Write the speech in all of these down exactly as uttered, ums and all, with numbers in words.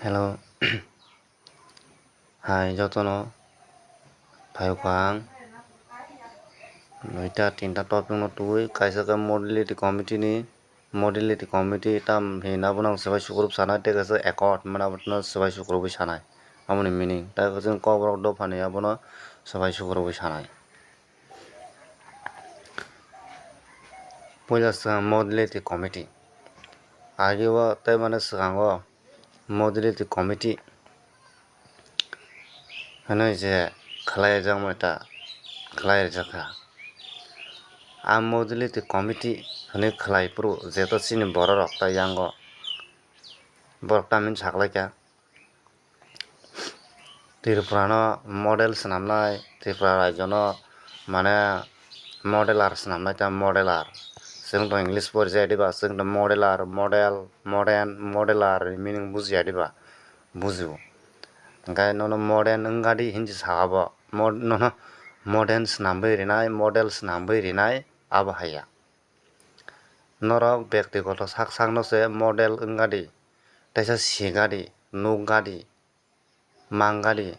Hello. Hai jotono phayokha ang. Noita tinta topic no tubui, kaisa khe modality committee ni, modality committee tam hinwi abono ang swbai sukrub sanai, tei kaisa accord hinmani abono swbai sukrubwi sanai. Aboni meaning, tei kaisa kokborok dophani abono swbai sukrubwi sanai. Puila swkang modality committee. Ageo tei mane swkango modality committee hinwi je khlai rijak mani ta khlai rijak kha. A modality committee hinwi khlai phuru jeto chini bororok ta yango borok tamni saklaikha. Tripura no model swnamnai, Tripura rajyo no mane modeler swnamnai ta modeler. Chwng to English pori jai diba, chwng to modeler, model, modern, modeler ni meaning bujiya diba, bujio. Hwnkhe nono modern wngadi hinwi sa abo, mod-, nono modern swnamwi rinai, model swnamwi rinai abo haiya. Norok bektigoto sak sakno se model wngadi, teisa sigadi, nukgadi, mangadi,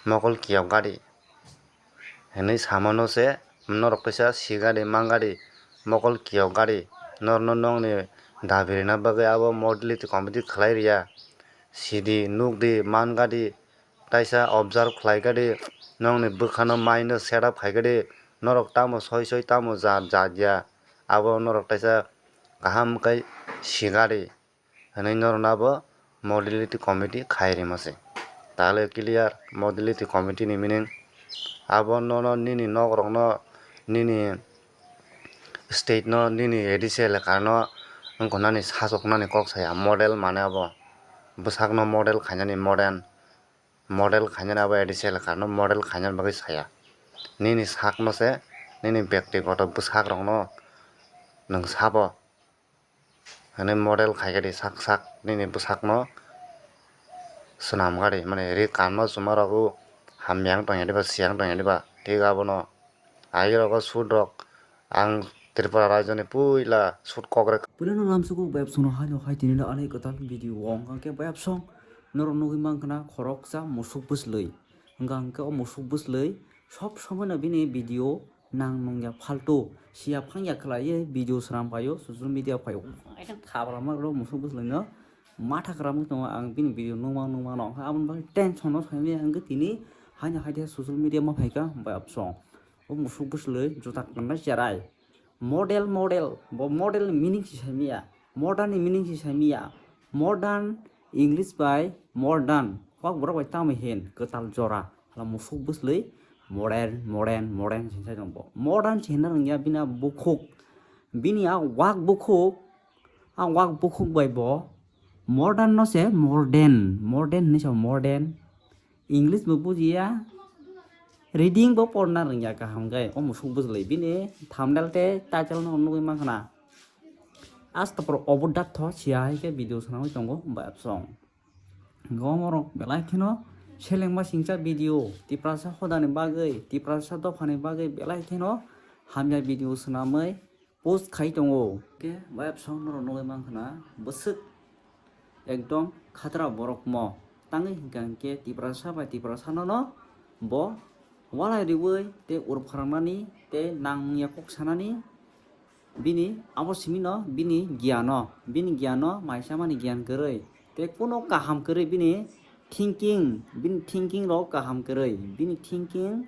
mokol kiyokgadi hinwi samano se norok teisa sigadi, mangadi, mokol kiyokgadi norokno nokni dabi rwna bagwi abo modality committee khlai rwya. Sidi, nukdi, mangadi, teisa observe khlaikadi, nokni bwkhano mind no set up khaikadi, norok tamo soi soi tamo jat jat ya, abo norok teisa kaham khe sigadi hinwi norokno abo modality committee khai rima se. Tahle clear modality committee ni meaning? Abo nono nini nok rokno, nini state no, nini A D C elaka no wngkha nani sachok nani kok saya. Model mane abo bwsakno model khainani, modern model khainani abo A D C elaka no model khainani bagwi saya. Nini sakno se, nini bektigoto bwsak rokno nwng sabo hinwi model khaikadi sak sak nini bwsakno swnamgadi, mane ri kanma chuma rogo hamya wng tongya diba, siya wng tongya diba, thik abono. Agi rogo shoot rok ang Tripura rajyoni puila shoot kok rwkha. Puilano lamsukgo bayapsongno haino hai tini no ani kwtal video o wngkha khe bayapsong norok nugwi mankha na khoroksa musuk bwslwi. Hwnkha hwnkhe o musuk bwslwi sob somoino bini video nang nungya phaltu siya phangya khlaiwi video swnam phaio social media phaio. Aidang khabra ma rw musuk bwslwino matha kwrwngwi tongo ang bini video nungma nungmano. Hwnkhe aboni bagwi tension no saimaya hwnkhe tini haino hai social media ma phaikha bayapsong. O musuk bwslwi juta kwrwngna cherai. Model, model, bo model ni meaning si saimaya, modern ni meaning si saimaya, modern English bai modern, kok borok bai tamo hin kwtal jora, hala musuk bwslwi modern, modern, modern si sai tong bo. Modern si hinna rwngya bini a bukhuk, bini a wak bukhuk, a wak bukhuk bai bo modern no se modern, modern hinwi sa modern. English bo bujiya, reading bo porna rwngya kaham khe, o musuk bwslwi bini thumbnail tei title no nugwi mankha na. Asta poro obo datho siya hai khe video swnamwi tongo bayapsong. Gomorok belai kheno selengma singcha video, Tiprasa hodani bagwi, Tiprasa dophani bagwi belai kheno hamya video swnamwi post khai tongo. Khe bayapsong norok nugwi mankha na bwswk ekdom khatra borok mo. Tangwi hwnkha hwnkhe Tiprasa bai Tiprasano no bo walai riwi tei ur pharangmani tei nangya kok sanani bini abo simino bini giano, bini giano mai chamani gian kwrwi tei kuno kaham kwrwi bini thinking, bini thinking rok kaham kwrwi, bini thinking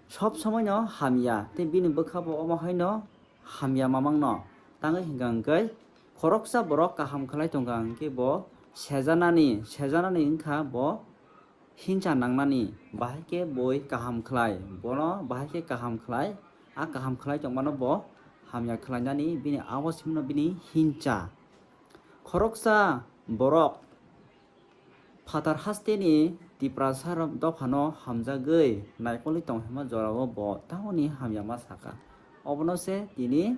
sob somoino hamya tei bini bwkha bo omo haino hamya mamangno. Tangwi hwnkha hwnkhe khoroksa borok kaham khlai tongkha hwnkhe bo sejanani, sejanani wngkha bo hincha nangnani, bahai khe boi kaham khlai, bono bahai khe kaham khlai, a kaham khlai tongmano bo hamya khlainani bini abo simino bini hincha. Khoroksa borok phatar hasteni Tiprasa rok dophano hamjagwi naikolwi tong hwnma jorao bo tamoni hamya ma sakha. Obono se tini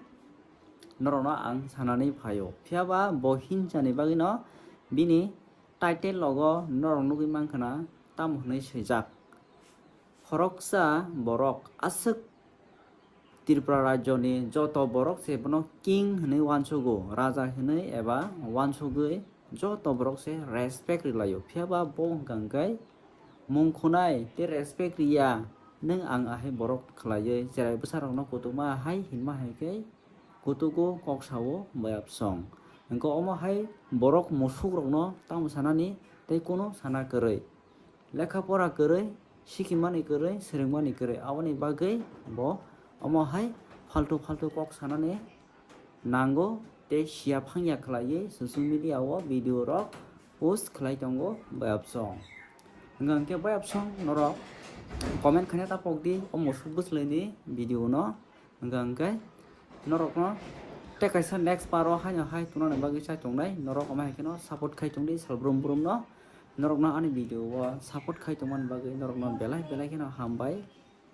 norokno ang sanani phaio. Phiyaba bo hinchani bagwino bini title logo norok nugwi mankha na tamo hwnwi swijak. Khoroksa borok aswk Tripura rajyoni joto borok se bono king hwnwi uansugo, raja hwnwi eba uansugwi joto borok se respect rwlaio. Phiya ba bo hwnkha hwnkhe mung khunai tei respect riya, nwng ang ahai borok khlaiwi cherai bwsarokno kutukma hai hinma hai khe kutugo kok sao bayapsong. Hwnkhe omo hai borok musukrokno tamo sanani tei kunu sana kwrwi. Lekha pora kwrwi, sikimani kwrwi, swrwngmani kwrwi, aboni bagwi bo omo hai faltu faltu kok sanani nango tei siya phangya khlaiwi social media o video rok post khlai tongo bayapsong. Hwnkha hwnkhe bayapsong norok comment khaina ta pokdi o musuk bwchwlaini video no. Hwnkha hwnkhe norokno tei kaisa next part o haino hai tunani bagwi chai tongnai, norok omo hai kheno support khai tongdi salbrum brumno. Norokno ani video o support khai tongmani bagwi norokno belai belai kheno hambai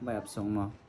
bayapsongno.